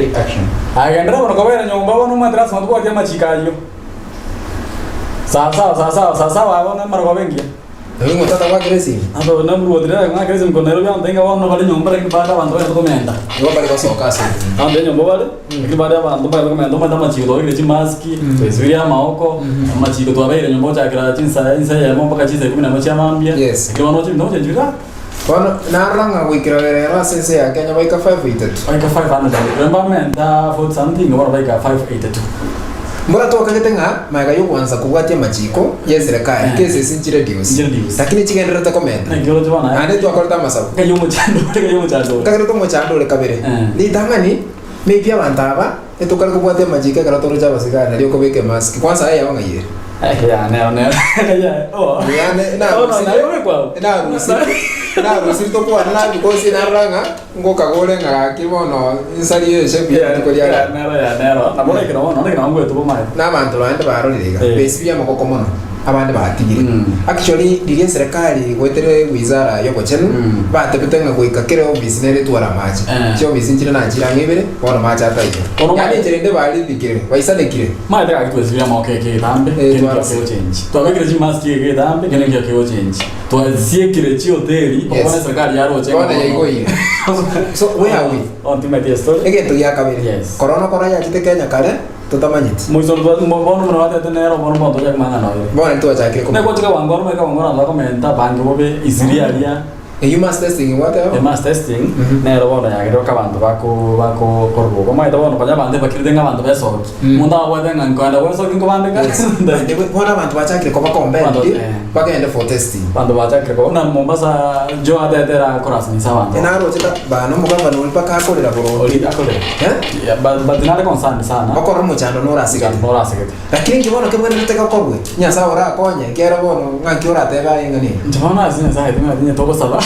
Take action. Agenderera bono kobera nyomba bono omanyete lasima tobwatie amachiko ayio. Sawasawa sawasawa sawasawa bono emarogoba engiya. Nabo ng'o tata gwakire esimi? Aba na omorwoti rero ng'akere esimi korwa Nairobi abanto inga bono bare nyomba lakini bande abanto bagende komenta. Nigo bare gosoka ase enyomba. Abanto enyomba bare, lakini bande abanto mbagende komenta omanyete amachiko twabekire chimaski, twesibirie amaoko, amachiko twabeire nyomba gochakera chinsa ensa eyemo mpaka chinsa ikomi na emo chia mambia, Yes. lakini bono oche oche nchire Bono narora ng'a goikera rero ase ense ya Kenya baika 582. Baika 500 remember menta 40 something bono baika 582. Mbora twakagete ng'a magega y'ogwansa kobwatia amachiko y'eserekari, Eh. cases nchire diosi, Nchire diosi. lakini chigendererete komenta. Naki oroche bono aye. Naende twakorete amasabu. Nkai omochando ore, nkai omochando ore. Nkagerete omochando ore kabere. Eh. Ritang'ani, maybe abanto aba etokare kobwatia amachiko ekero toroche abasigari nario okobeka emask. Kwanza aye yao ng'ai ere? Eh, ya nero nero. Ya, oh. Yane Oh, no, naye obekwa. narusire narusire tokwane na because narora ng'a ngokagore ng'a gaki bono nsarie eshape Ya, rituko ria ya rero. nero ya nero. Nabo rekera bono, rekera ngwetu bomaete. Na abanto bande barorire iga Eh. besibia amagoko mono abande batigire. Mm. Actually riria eserekari goetera ewizara y'obochenu Mm. batebete ng'a goika kera ofisi nere etware amache. Eh. Chiofisi nchire nachire ang'e ibere bono mache ataiyo. Bono Yaani ma- enchera ende barithikire baisanekire. Maete gaki twesibire amagoko eke egetambe, Eh, kende twarase. nkio kegochenji. Twabekire chimask eke egetambe, kende nkio kegochenji. Twasiekire chihoteli, Yes. bono eserikali yaroche Bono yaigoire. So where are we? Bono timanyeti estory. Egento gia kabere. Yes. Korona kora yachete Kenya kare totamanyeti. Moiso ntwa- mo- bono buna batete nero bono bono tochake mang'ana oire. Bono ntwachakire komanya. Negochika bwango oro maika bwango oro abanto bakomenta bange bobe isiri aria. Eyio mass testing gwateba? E mass testing Mhm. nero bono yagerire abanto bako bako koruruka omanyete bono konya abanto ebakirete ng'a abanto besoki Mm. omonto abwate ng'a nkoenda gwesoki nkobandeka Yes. Naende bono abanto bachakire koba compelled Abanto, eh. bagende for testing. abanto bachakire koba buna Mombasa Joe atete era korasimisa abanto E naroche ta bana omogavana oria mpaka akorera boronge. Ori akorera Eh? Yeah, but but nare concerned sana Okorora omochando norasegete. norasegete Lakini inki bono kebwenerete gekorwe? Nyasae orakonye, ekiagera bono ng'aki oratebe aye ng'a nere? Inche bono ase Nyasae timanyeti onye togosaba,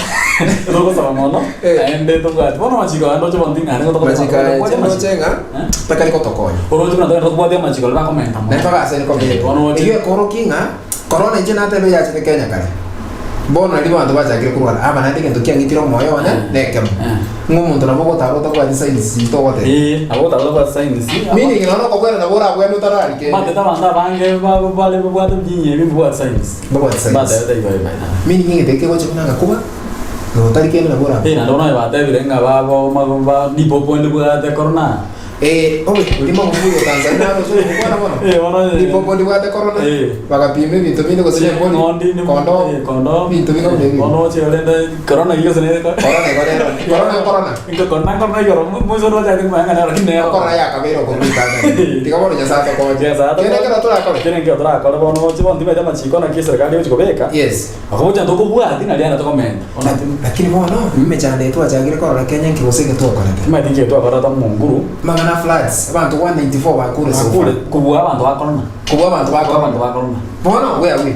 togosaba mono, Eh. naende tobwati bono amachiko aya ndoche bono ting'ane gotoka Amachiko aya tobwate inche amachiko. ndoche ng'a Eh? takari gotokonya. Oroche buna togenda tobwate amachiko riria bakomenta mono. Naende mpaka ase rikobeka. Eh, bono oche Eyio ekorokia ng'a korona inche natebe yachete Kenya kare. Bono nario abanto bachakire korwara aba naende egento kiang'itire omoyo one Eh. nekemo. Eh. Ng'a omonto nabo ogotara otabwati signs togoteba. Eh, nabo ogotara otabwati signs. Meaning nonya okobwena nabo orabwene otarari kende. Batete abanto abange ba- bare babwate ebinyinyi ebi mbabwati signs. Mbabwati signs. Batebete igo igo iga. Meaning egento eke kegocha buna agakuba, na otari kende nabo orabwene. Eh, naende bono aye batebire ng'a babo ma- ba nipopo ndibwate corona. Eh, obe, oria Magufuli o Tanzania naro ase ogokwana mono. Eh, bono eh. Nipopo ndibwate corona, Eh. bagapima ebinto binde gose nembori, Ching'ondi ni- kondoo, eh, kondoo. ebinto binde buna ebio. Bono oche orende corona igo gose nere Corona igo nero, corona corona. Inko corona corona igoro moiso ndochake komanya ng'a nero lakini nero. Corona yakabeire okorwa ritang'ani. Tiga bono Nyasae atokonye. Nyasae atokonye. Kende ekero torakore. Kende ekero torakore bono oche bono timanyeti amachiko naki eserekari egochi kobeka. Yes. Akobocha ntokobwati naria naende tokomenta. Bono La- Lakini bono, emechando eye twachakire korora Kenya nki gose eke twakorete. Timanyeti nki twakorete omonguru. Amang'ana a floods, abanto 194 bakure so far. Bakure kobua abanto ba corona. Kobua abanto ba Kobua abanto corona. ba corona. Bono where are we?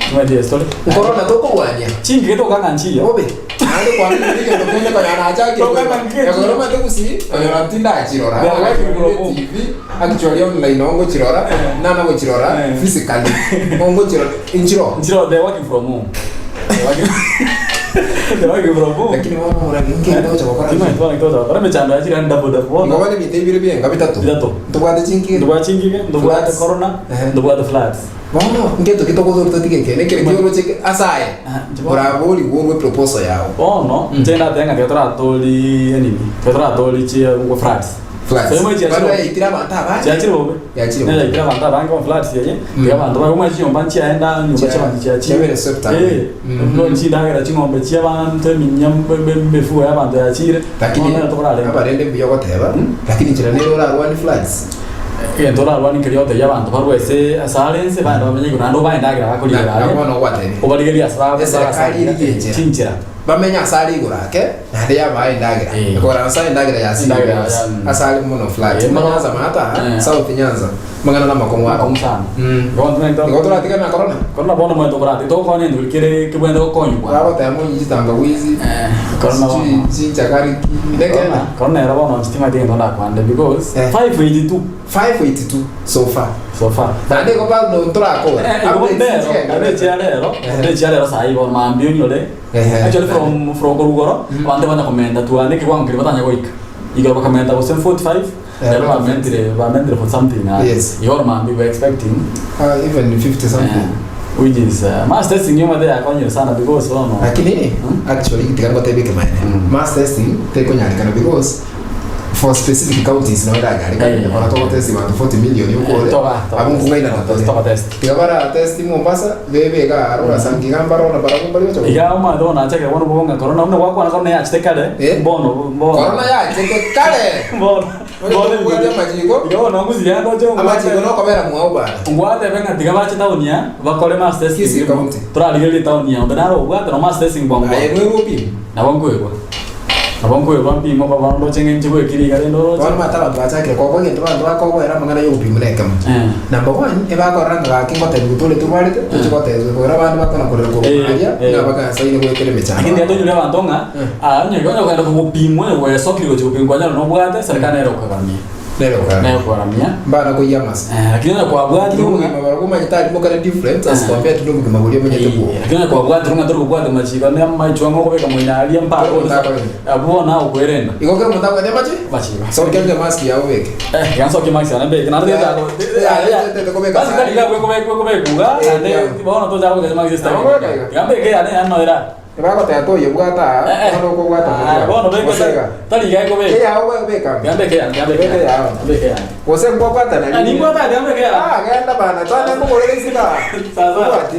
Timanyeti estory. Nkorona tokorwania. Chingige tokang'a nchiyo. Bobe. Naende kwarorire egento kende konya nachakire Tokang'a koigwa. nki echiyo. Ekero omanyete gusii, konyora tindachirora. Yeah, Nachirorire working from home. TV, actually online ongochirora, Eh. nana gochirora Eh. physically, ongochirora inchiro. Nchiro they working from home. They working They working from home. Lakini bono omoragi nki togocha gokora? Timanyeti bono nki togocha gokora emechando yachire yaani double double bono. Igo bono ebinto ebi bire bienga bitato. Bitato. Ntobwate chingige. Ntobwate chingige, ntobwate Floods. corona, Ehe. ntobwate floods. Bono ngento ki togosoria totige ekeene ekere kioroche ase aye oraborigwe orue proposal yao. Bono inche ndatebe ng'a tiga toratori enini, tiga toratori chi floods. Floods. Semo echi Bono chiachire yaitire abanto abange. chiachire bobe. Yachire bobe. Yaitire abanto abange bono floods eye, tiga abanto babe omanye chinyomba nchiaenda, nyomba Chia- chiabanto chiachire. chiabere swept away. Eh, Mhm. bono chindagera ching'ombe chiabanto, eminya emifugo y'abanto yachire. Lakini Bono nero tokorarenda. abarende mbuya ogoteba, lakini inchera nere orarwanie floods. Egento orarwanie nkeria ogotebia abanto barwe ase ase are ense, bagende bamenye igoro naende obae endagera bakoriera Na- na aria, bono ogwatebire. obarigerie ase ba- Eserekari bagasaria erigie enchera. chinchera. Bamenye ase are igoro ake, naende yabaa endagera. Eh. Ekogera ase endagera yasirire Endagera yonsi. ya- Ase are mono flat. Eh, Buna mono- Nyanza maata, Eh. South Nyanza, amang'ana namakong'u aro. Makong'u sana. Mm. Igo ntwe- Igo toratigane na corona? Corona bono omanyete okorati, togokonya egento kere kebwenerete gokonyigwa. Bagoteba monye chitangawizi, Eh, corona bono. sijui chinchakariki, nekene. Corona, corona ero bono inche timanyeti egento ndakwande because Eh. 582 582 so far. so far. Naende igo bado ntorakora. Eh, igo Updates ndero, chigendererete. ere chia rero, Eh. ere chia rero sahi bono mambia onyore. Ehe. Actually from from korwa igoro, Mm. abanto banya komenta twane ekewango keria batanya goika. Igoro bakamenta gose 45. Rero bamentire bamentire for something Yes. Igoro mambia we expecting Ah, even 50 something. Which is mass testing yomate yakonyire sana because bono Lakini Hmm? actually tiga ngotebie ekemanene. Mm. Mass testing tekonyarekana because for specific counties nabo eranyarekane Eh, kora togotesti banto 40 million Eh, okore toba toba abwo nkong'aina tore toba test tiga bara test Mombasa bebe iga aro urasangi iga mbaro na barabwo mbari gocha iga omanyete bono nachakire bono bobonga corona buna gwakwana corona yachete kare Eh? mbono mbono corona yachete kare mbono Onye tobwate amachiko iga bono ngusiria ndoche amachiko nokobera mwao bana ngwatebe ng'a tiga bache town ya bakore mass testing Kisii County. torarigererie town ya onde naro obwate no mass testing bwango aye nwerupima nabo nkoigwa nabo nkoigwa mpimo kwa bono ndoche ng'enche gwekire iga rende oroche bono omanyete abanto bachakire koboa egento abanto bakoboera amang'ana ya obopimo na ekemo Eh. Number one, ebakorora ng'a gaki ngotebiwa tore torwarete, toche gotebigwa kogera abande bakona korera korwa Eh, aria, eh. ng'a bagasaine goetera emechando. Lakini tiga toinyore abanto ng'a Eh. ah, onye onye okogenda kogopimwa onye gwesokire gochia gopimwa kwanyora nobwate, serikali nere okogaramia. Nere okogara. Nere okogaramia. Mbana koyia amasa. Eh, lakini onye kwabwatire Lakini ng'a obogima barabwo omanyete aria mokare different as Eh. compared to obogima boria omanyete Eh, bwogo. lakini onye kwabwatire ng'a tori kobwata amachiko ande amaichwa ng'a okobeka moino aria mpaka Kera omonto akogenda. abwo bono agokoerenda. Igo kera omonto akoenda amache? Amachiko. Sokia onye mask yago obeke. Eh, iga nsokie mask yane mbeke naende Yeah. tetago Yeah, yeah, yeah, kobeka basi tari iga bwekobeka iga Eh, naende yeah. bono tochaka kobeka chimask Nabo kobeka iga. Iga mbeke yane yane era. Ebagoteba toyebwata aa, Eh, eh. bono okobwata Ah, mono. bono beke Gose iga. tari iga ekobeka. Eyao obeka. Iga mbeke yane, iga mbeke Beke yane. yao. Mbeke yane. Gose nkwabwata nari. Ah, nimbwate iga mbeke yane. Ah, genda bana, twane nkogorere isiko aa. Sasa. Obwati.